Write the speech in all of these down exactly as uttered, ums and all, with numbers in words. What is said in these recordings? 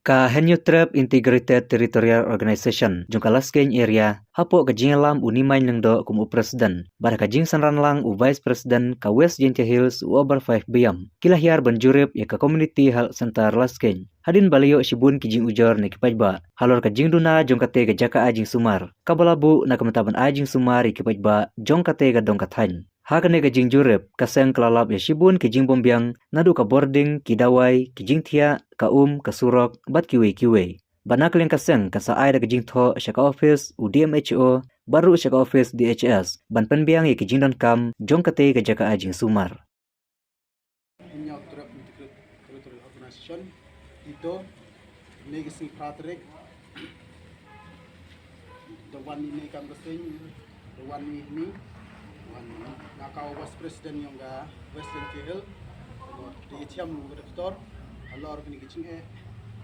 Ka Hynñiewtrep Integrated Territorial Organization jong ka Laskeiñ Area, hapoh ka jingïalam u Nimain Lyngdoh kum u President bad ka jingsynran lang u Vice President ka West Jaintia Hills u Oberfive Biam, ki la hiar ban jurip ïa ka Community Health Center Laskeiñ. Hadien ba la ïoh shibun ki jingujor na ki paidbah halor ka jingduna jong kata ka jaka ai jingsumar, kaba la buh na ka bynta ban ai jingsumar ïa ki paidbah jong kata ka dong ka thaiñ. Ha kane ka jingjurip, ka seng ka la lap ïa shibun ki jingbymbiang, naduh ka bording, ki dawai, ki jingthiah, ka um, ka surok bad kiwei kiwei. Bad na ka liang ka seng kan sa ai da ka jingthoh sha ka ophis u D M H O bad ruh sha ka ophis D H S ban pynbiang ïa ki jingdonkam jong kata ka jaka ai jingsumar. Hynñiewtrep Integrated Territorial Organization, ito, ne ki sngi phra tarik, da wan ïa ne kam ka seng, da wan ïa ne, wan nga ka Vice President jong ka West Jaintia Hills, da ïa chem u doctor halor kine ki jingeh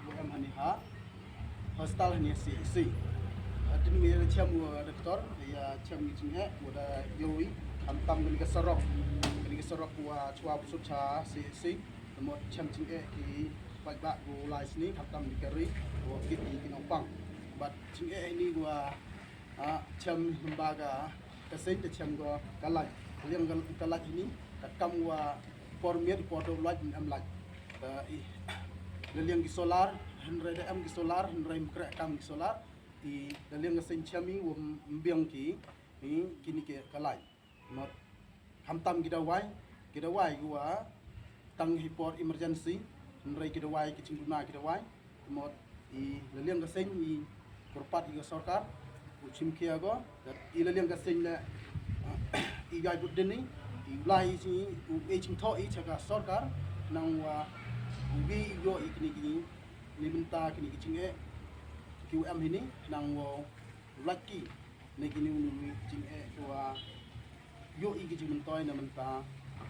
u em hani ha hospital hani C H C. Hadien ba ïa chem u doctor, ïa chem ki jingeh, u da ïohi, khamtam kane ka surok, kane ka surok wa chwa bsut cha C H C, da mut chem jingeh ki paidbah ku lai sni, khamtam ki kari, wa kit ki nongpang. Bad jingeh ini wa, ah, chem hynba ka, ka seng te chem ko ka light. Liang ka, ka light ini, ka kam wa por miet por doh light em light. Ka i, la liang ki solar, hynrei da em ki solar, hynrei em khreh kam ki solar. I la liang ka seng chem i wa mbiang ki, i kini ke ka light. Mut khamtam ki dawai, ki dawai ki wa tang hi por emergency, hynrei ki dawai ki jingduna ki dawai. Mut i la liang ka seng i kyrpad i ka sorkar u chim khia ko, i la liang ka seng le i gai bud deni, i lai i jing i u e jingthoh i cha ka sorkar, nang wa u gi i ïoh i kini kini ni mynta kini ki jingeh ki u em hini, nang wa u lait ki ne kini u ni jingeh ki wa ïoh i ki jingmyntoi na mynta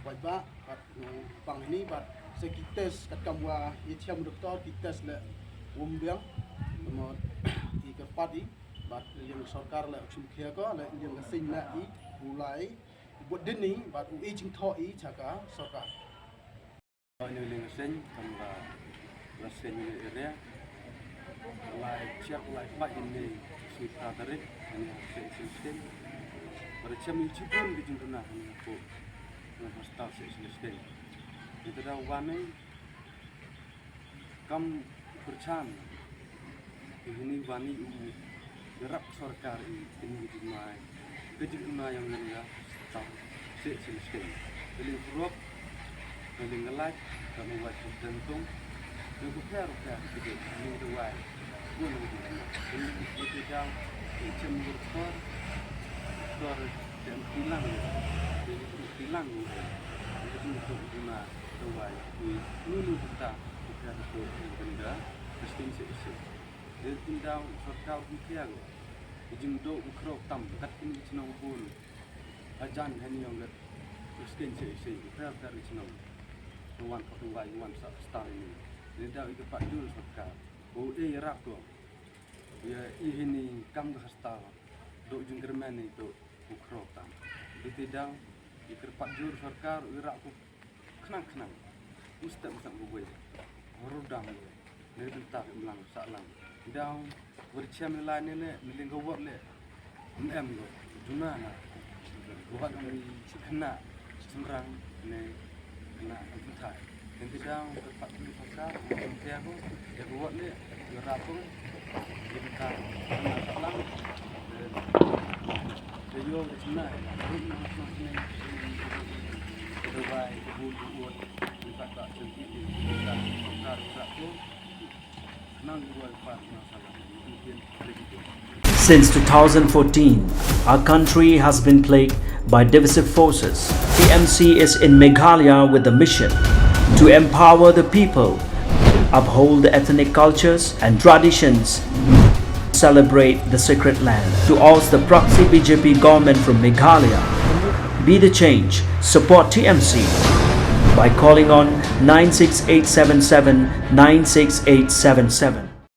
paidbah bad nongpang hini bad sa ki test katkam wa ïa chem u doctor ki test le um biang, namar i kyrpad i bad la liang sorkar le u chim khia ko, la liang ka seng le i u lai bud deni bad u e jingthoh i cha ka sorkar. Ïa ne liang ka seng, kam ka Laskeiñ area. Lai check, lai fight ïa ne sngi phra tarik, ïa ne C H C Laskeiñ. Bad chem ïa shibun ki jingduna ïa ne ko, ïa hospital C H C Laskeiñ. Ïa te da wan ne kam pyrchang. Ïa hini wan i u, u ïarap sorkar i, i kini ki jingmai. Ka jingmai ïa ngi ïa, tam, se, se, se. Ka liang surok, ka liang ka light, ka liang wat ka dentong. Ïa ka pher, pher, ka liang, ka liang dawai. Bun ka jingmai. Ka liang ka jingmai, ka chem ka doktor. Doktor, chem kilang. Ka liang kilang. Ka liang ka jingmai, dawai. Ka liang ka doktor. Ka liang ka doktor, ka liang ka doktor. Ka sting se, se. Dei tyndaw sorkar u khia ko. I jingdoh u khraw tam kat kini ki chnong bun. Hajan hani ong kat. Skin se se u khraw kat ki chnong. Wan ko wan wan sa star ini. Dei daw i ka pat jul sorkar. Ko e rak ko. Ya i hini kam ka star. Doh jingkyrmen i doh u khraw tam. Dei tyndaw i kyrpad jur sorkar u rak ko. Khnang khnang. Mustaq mustaq ko wei. Rudam ko. Ngi bynta ki mlang sah lang. Daw, wer chem ne lai ne ne, ne ling ko wot ne. Em ko, juna na. Ko wot ngi chi khna, chi semrang, ne, khna, em thai. Ngi daw, ko pat ni paka, ko pia ko, ya ko wot ne, ya rap ko, ngi bynta, khna sah lang. Te yo, ko chuna, ko na, ko ne, ko bai, ko bu, ko wot. Since two thousand fourteen, our country has been plagued by divisive forces. T M C is in Meghalaya with the mission to empower the people, uphold the ethnic cultures and traditions, celebrate the sacred land. To oust the proxy B J P government from Meghalaya, be the change. Support T M C by calling on nine six eight seven seven nine six eight seven seven.